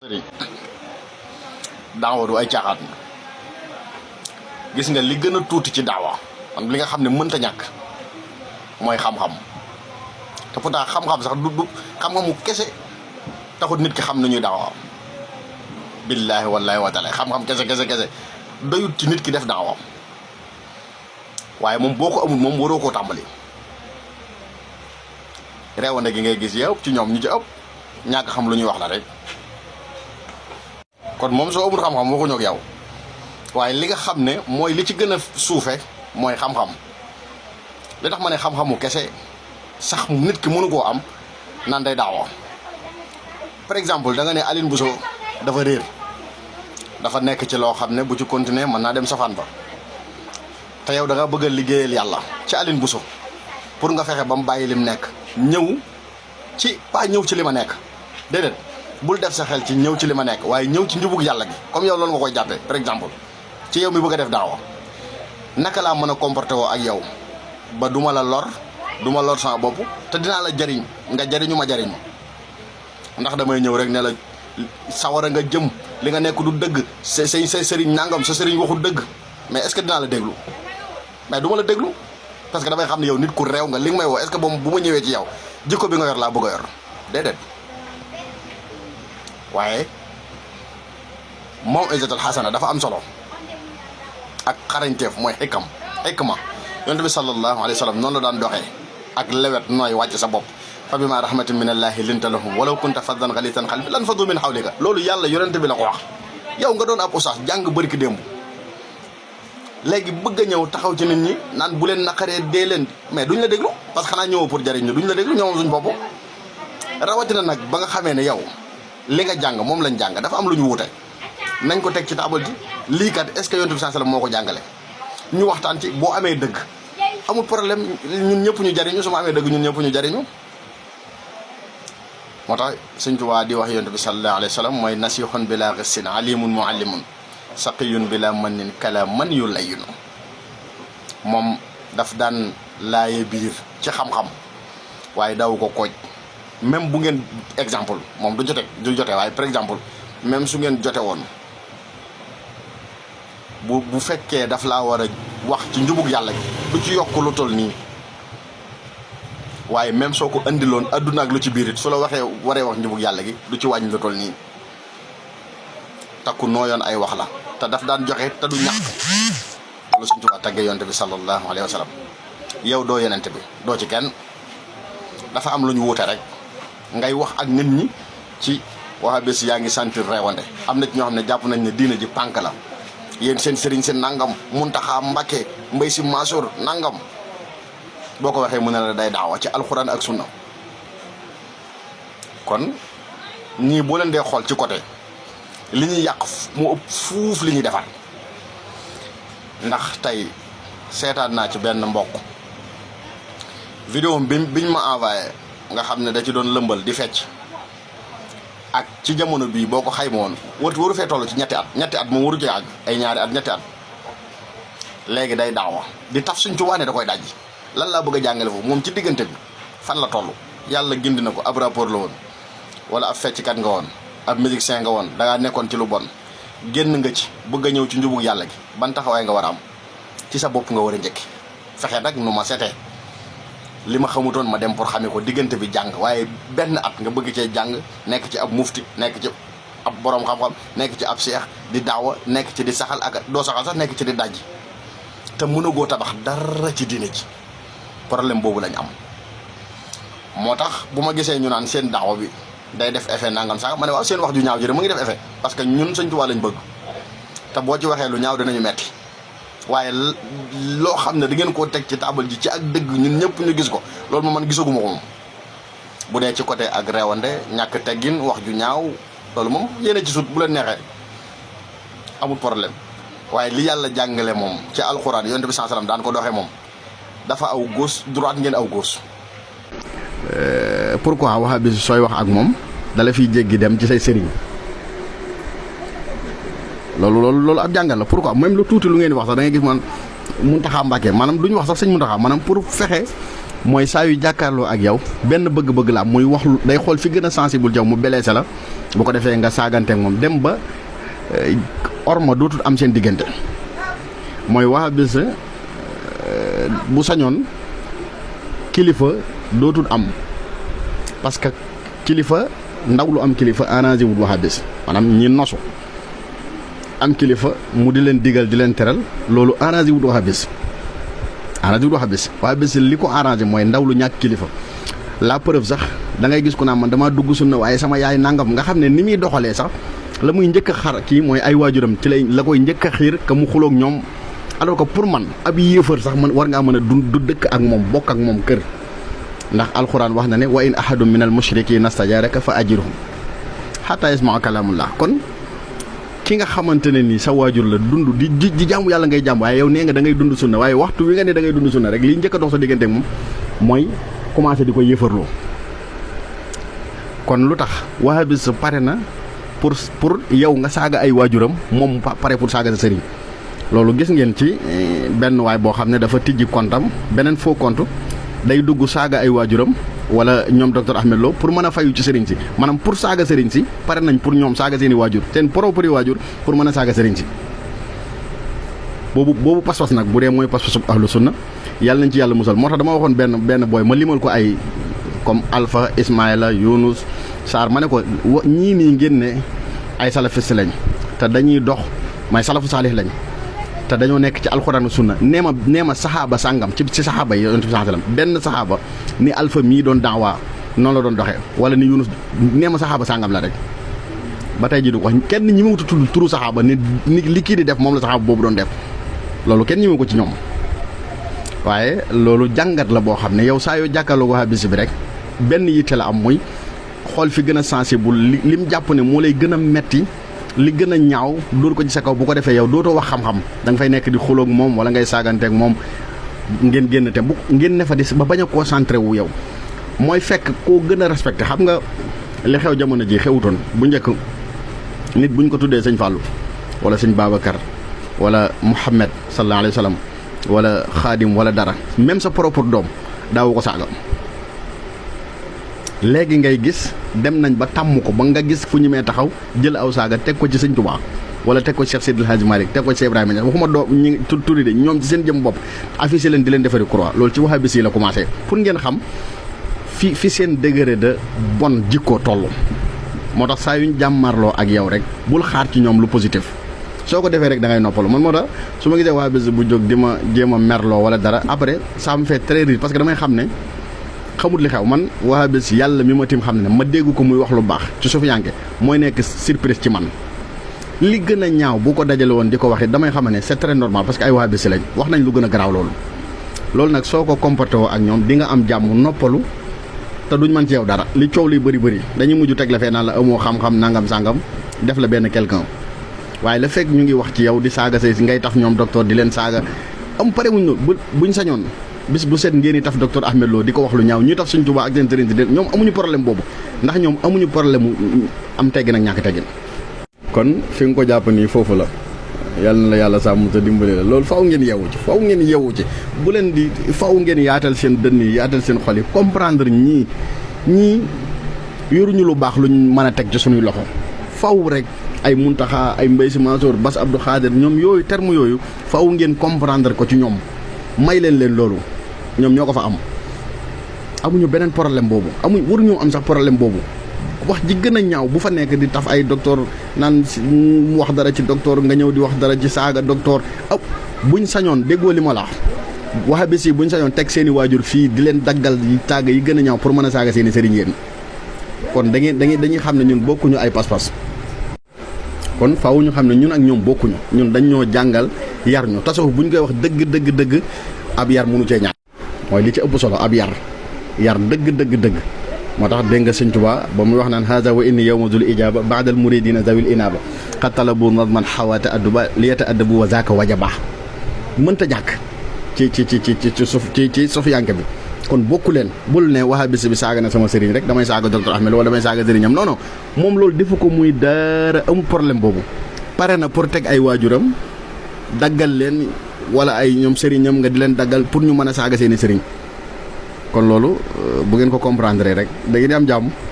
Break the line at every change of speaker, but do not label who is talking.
sëriñ daawa du ay caaxaan gis nga li gën a tuuti ci daawa man li nga xam ne mënta ñàkk mooy xam-xam te pourtant xam-xam sax du xam-xamu kese taxut nit ki xam nañuy daawa billaahi wallaahi wa taala xam-xam kese doyut ci nit ki def daawa waaye moom boo ko amul moom waroo koo tàmbali reewande gi ngay gis yëpp ci ñoom ñu ci ëpp ñàkk xam lu ñuy wax la rek kon moom soo amul xam-xam waxuñoo ak yow waaye li nga xam ne mooy li ci gën a suufe mooy xam-xam li tax ma ne xam-xamu kese sax nit ki mënu koo am naan day daawa par exemple da nga ne Aline Bousso dafa réer dafa nekk ci loo xam ne bu ci continuer mën naa dem safaan ba te yow da nga bëgg a liggéeyal yàlla ci Aline Bousso pour nga fexe ba mu bàyyi lim nekk ñëw ci pas ñëw ci li ma nekk déedéet bul def sa xel ci ñëw ci li ma nekk waaye ñëw ci njubug yàlla gi comme yow loolu nga koy jàppee par exemple ci yow mi bëgg a def daawa naka laa mën a comporté woo ak yow ba duma la lor duma lor sama bopp te dinaa la jariñ nga jariñu ma jariñ ndax damay ñëw rek ne la sawara nga jëm li nga nekk du dëgg sa sëriñ nangam sa sëriñ waxul dëgg mais est-ce que dinaa la déglu mais duma la déglu parce que damay xam ne yow nit ku réew nga li nga may woo est-ce que boobu bu ma ñëwee ci yow jikko bi nga yor laa bëgg a yor déedéet waaye moom izzatul xasana dafa am solo ak xarañteef mooy xikma yonent bi sallallahu alayhi wa sallam noonu la daan doxee ak lewet nooy wàcc sa bopp fa bima rahmatin min allahi linta lahum walaw kunta faddan xalitan xalbi lan fadu min xawlika loolu yàlla yonent bi la ko wax yow nga doon ab ustaas jàng bëri ki démb léegi bëgg a ñëw taxaw ci nit ñi naan bu leen naqaree dee leen mais duñ la déglu parce que xanaa ñëwoo pour jariñ ñu duñ la déglu ñoom suñ bopp rawatina nag ba nga xamee ne yow li nga jàng moom lañ jàng dafa am lu ñu wuute nañ ko teg ci taabal ji lii kat est-ce que yonent bi sallallahu alayhi wasallam moo ko jàngale ñu waxtaan ci boo amee dëgg amul problème ñun ñëpp ñu jariñu su ma amee dëgg ñun ñëpp ñu jariñu moo tax Sëñ Tuubaa di wax yonent bi sallallahu alayhi wasallam mooy nasihun bila gissin alimun muallimun saqiyun bila manin kala man yu layyunu moom daf daan laaye biir ci xam-xam waaye daw ko kooj même bu ngeen exemple moom du jote waaye par exemple même su ngeen jote woon bu fekkee daf laa war a wax ci njubug yàlla gi du ci yokk lu toll nii waaye même soo ko andiloon adduna ak lu ci biir it su la waree wax njubug yàlla gi du ci wàññi lu toll nii takku nooyoon ay wax la te daf daan joxe te du ñàkk loolu Sëñ Tuubaa tàggee yonent bi sallallahu alayhi wa sallam yow doo yonent bi doo ci kenn dafa am lu ñu wuute rek ngay wax ak nit ñi ci waxa bés yaa ngi sentir reewande am na ci ñoo xam ne jàpp nañ ne diina ji pànk la yéen seen sëriñ seen nangam Muntaxa Mbàkke Mbay Si Mansour nangam boo ko waxee mu ne la day daawa ci alxuraan ak sunna kon ñii boo leen dee xool ci côté li ñuy yàq mu ëpp fuuf li ñuy defar ndax tey seetaan naa ci benn mbokk vidéo biñ ma envoyé nga xam ne da ci doon lëmbal di fecc ak ci jamono bii boo ko xayma woon waru fee toll ci ñetti at moom waru ci àgg ay ñaari at ñetti at léegi day daawa di taf Sëñ Tuubaa ne da koy dajji lan laa bëgg a jàngale foofu moom ci diggante bi fan la toll yàlla gindi na ko ab rapport la woon wala ab fecckat nga woon ab musicien nga woon dangaa nekkoon ci lu bon génn nga ci bëgg a ñëw ci njubug yàlla gi ban taxawaay nga war a am ci sa bopp nga war a njëkki fexe nag nu ma setee li ma xamutoon ma dem pour xamee ko diggante bi jàng waaye benn at nga bëgg cee jàng nekk ci ab mufti nekk ci ab borom xam-xam nekk ci ab seex di daawa nekk ci di saxal ak doo saxal sax nekk ci di dajji te mënagoo tabax dara ci diine ji problème boobu lañ am. moo tax bu ma gisee ñu naan seen daawa bi day def effet nangam sax ma ne waaw seen wax ju ñaaw ji de mu ngi def effet parce que ñun Sëñ Tuubaa lañ bëgg te boo ci waxee lu ñaaw dinañu metti waaye loo xam ne da ngeen koo teg ci taabal ji ci ak dëgg ñun ñëpp ñu gis ko loolu moom man gisaguma ko moom bu dee ci côté ak réewande ñàkk teggin wax ju ñaaw loolu moom yéene ci sut bu leen neexee amul problème waaye li yàlla jàngale moom ci alxuraan yonent bi sallallahu alayhi wasallam daan ko doxee moom dafa aw gauche droite ngeen aw gauche. Pourquoi waxa bi sooy wax ak moom dala fiy jéggi dem ci say sëriñ loolu ab jàngal la pourquoi même lu tuuti lu ngeen di wax sax da ngay gis man Muntaxa Mbàkke maanaam duñu wax sax sëñ Muntaxa maanaam pour fexe mooy saa yu jàkkaarloo ak yow benn bëgg-bëgg la am muy wax day xool fi gën a sensible jaw mu beleese la bu ko defee nga saagante ak moom dem ba orma dootul am seen diggante. mooy wahabis bu sañoon kilifa dootul am parce que kilifa ndaw lu am kilifa arrangé wul wahabis maanaam ñi nosu am kilifa mu di leen digal di leen teral loolu arrangé wul wahabis wahabis li ko arrangé mooy ndaw lu ñàkk kilifa. la preuve sax da ngay gis ku naa man damaa dugg sunna waaye sama yaay nangam nga xam ne ni muy doxalee sax la muy njëkk a xar kii mooy ay waajuram ci lay la koy njëkk a xiir ka mu xuloog ñoom. alors que pour man ab yéefar sax man war ngaa mën a du dëkk ak moom bokk ak moom kër ndax alxuraan wax na ne wa in ahadun min al mushrikiina stajaaraka fa ajirhum hatta yasmaa kalaamullah. kon ki nga xamante ne nii sa waajur la dund di jaamu yàlla ngay jàmm waaye yow nee nga da ngay dund sunna waaye waxtu wi nga ne da ngay dund sunna rek liy njëkk a dox sa diggante ak moom mooy commencé di ko yéefarloo. kon lu tax wahabis pare na pour yow nga saaga ay waajuram moom pare pour saaga sa sëriñ. loolu gis ngeen ci benn waay boo xam ne dafa tijji comptam beneen faux compte day dugg saaga ay waajuram wala ñoom docteur Ahmed Lo pour mën a fayu ci sëriñ si maanaam pour saaga sëriñ si pare nañ pour ñoom saaga seen i waajur seen propre waajur pour mën a saaga sëriñ si. boobu pas-pas nag bu dee mooy pas-pasu ahlu sunna yàlla nañ ci yàlla musal moo tax dama waxoon benn booy ma limal ko ay comme Alpha Ismaïla Younus Sarr ma ne ko ñii nii ngeen ne ay salafiste lañ te dañuy dox may salafu saalih lañ. te dañoo nekk ci alxuraan sunna nee ma saxaaba sàngam ci saxaaba yi yonent bi sallallahu alayhi wasallam benn saxaaba ni Alpha mii doon daawaa noonu la doon doxee wala ni Yunus nee ma saxaaba sàngam la rek ba tey ji du ko kenn ñi ma wutu tudd turu saxaaba ni li kii di def moom la saxaaba boobu doon def loolu kenn ñi ma ko ci ñoom. waaye loolu jàngat la boo xam ne yow saa yoo jàkkaarloo wahabis bi rek benn yitte la am muy xool fi gën a sensible lim jàpp ne moo lay gën a metti li gën a ñaaw dóor ko ci sa kaw bu ko defee yow dootoo wax xam-xam da nga fay nekk di xuloog moom wala ngay saaganteeg moom ngeen génn te bu ngeen ne fa di ba bañ a concentré wu yow mooy fekk koo gën a respecté. xam nga li xew jamono ji xewutoon bu njëkk nit buñ ko tuddee sëñ Fallou wala sëñ Babacar wala Mouhamed sallallahu alayhi wa sallam wala Xaadim wala dara même sa propre doom daawu ko saaga. léegi ngay gis dem nañ ba tàmm ko ba nga gis fu ñu mee taxaw jël aw saaga teg ko ci sëñ Touba wala teg ko ci Cheikh Seydil Hadji Malick teg ko ci Ibrahima Niass waxuma doo ñi turi de ñoom ci seen jëm bopp affiché leen di leen defari croix loolu ci wahabis yi la commencé pour ngeen xam fi seen degré de bon jikkoo toll. moo tax saa yuñ jàmmarloo ak yow rek bul xaar ci ñoom lu positif soo ko defee rek da ngay noppalu man moo tax su ma gisee wahabis bu jóg di ma jéem a merloo wala dara après ça me fait très rire parce que damay xam ne xamut li xew man wahabis yàlla mi ma tim xam ne ma dégg ko muy wax lu baax ci sufiyanke mooy nekk surprise ci man. li gën a ñaaw bu ko dajale woon di ko waxee damay xam ne c'est très normal parce que ay wahabis lañ wax nañ lu gën a garaaw loolu nag soo ko comporté woo ak ñoom di nga am jàmm noppalu te duñ mën ci yow dara li coow li bëri dañuy mujj teg la fee naan la amoo xam-xam nangam sangam def la benn quelqu'un waaye la fekk ñu ngi wax ci yow di saaga say si ngay taf ñoom docteur di leen saaga am pare wuñ buñ sañoon bis bu set ngeen di taf docteur Ahmed Lo di ko wax lu ñaaw ñuy taf Sëñ Tuubaa ak seen sëriñ si ñoom amuñu problème boobu ndax ñoom amuñu problème mu am teggin ak ñàkk teggin. kon fi nga ko jàpp nii foofu la yàlla na la yàlla sàmm te dimbali la loolu faaw ngeen yeewu ci bu leen di faaw ngeen yaatal seen dënn yi yaatal seen xol yi comprendre ñii yoruñu lu baax luñ mën a teg ci suñuy loxo faaw rek ay Muntaxa ay Mbaye Sy Mansour Bass Abdou Khadir ñoom yooyu terme yooyu faaw ngeen comprendre ko ci ñoom may leen loolu ñoom ñoo ko fa am amuñu beneen problème boobu waruñoo am sax problème boobu. wax ji gën a ñaaw bu fa nekk di taf ay docteur naan mu wax dara ci docteur nga ñëw di wax dara ci saaga docteur buñ sañoon déggoo li ma la wahabis yi buñ sañoon teg seen i waajur fii di leen daggal taaga yi gën a ñaaw pour mën a saaga seen i sëriñ yéen kon dañuy xam ne ñun bokkuñu ay pas-pas kon faaw ñu xam ne ñun ak ñoom bokkuñu ñun dañ ñoo jàngal yar ñu tasawuf buñ koy wax dëgg ab yar mënu cee ñàkk mooy li ci ëpp solo ab yar dëgg moo tax dégg nga Sëñ Tuubaa ba muy wax naan haza wa inni yawma dul ijaba baadal muridina zawil inaba xat talabu nadman xawaata adduba liyata addabu wa zaka wajaba mënta jàkk ci sufiyanke bi kon bokku leen bul ne wahabis bi saaga na sama sëriñ rek damay saaga docteur Ahmed wala damay saaga sëriñam non moom loolu defu ko muy dara amul problème boobu pare na pour teg ay waajuram daggal leen wala ay ñoom sëriñam nga di leen daggal pour ñu mën a saaga seeni sëriñ kon loolu bu ngeen ko comprendre rek da ngeen di am jàmm.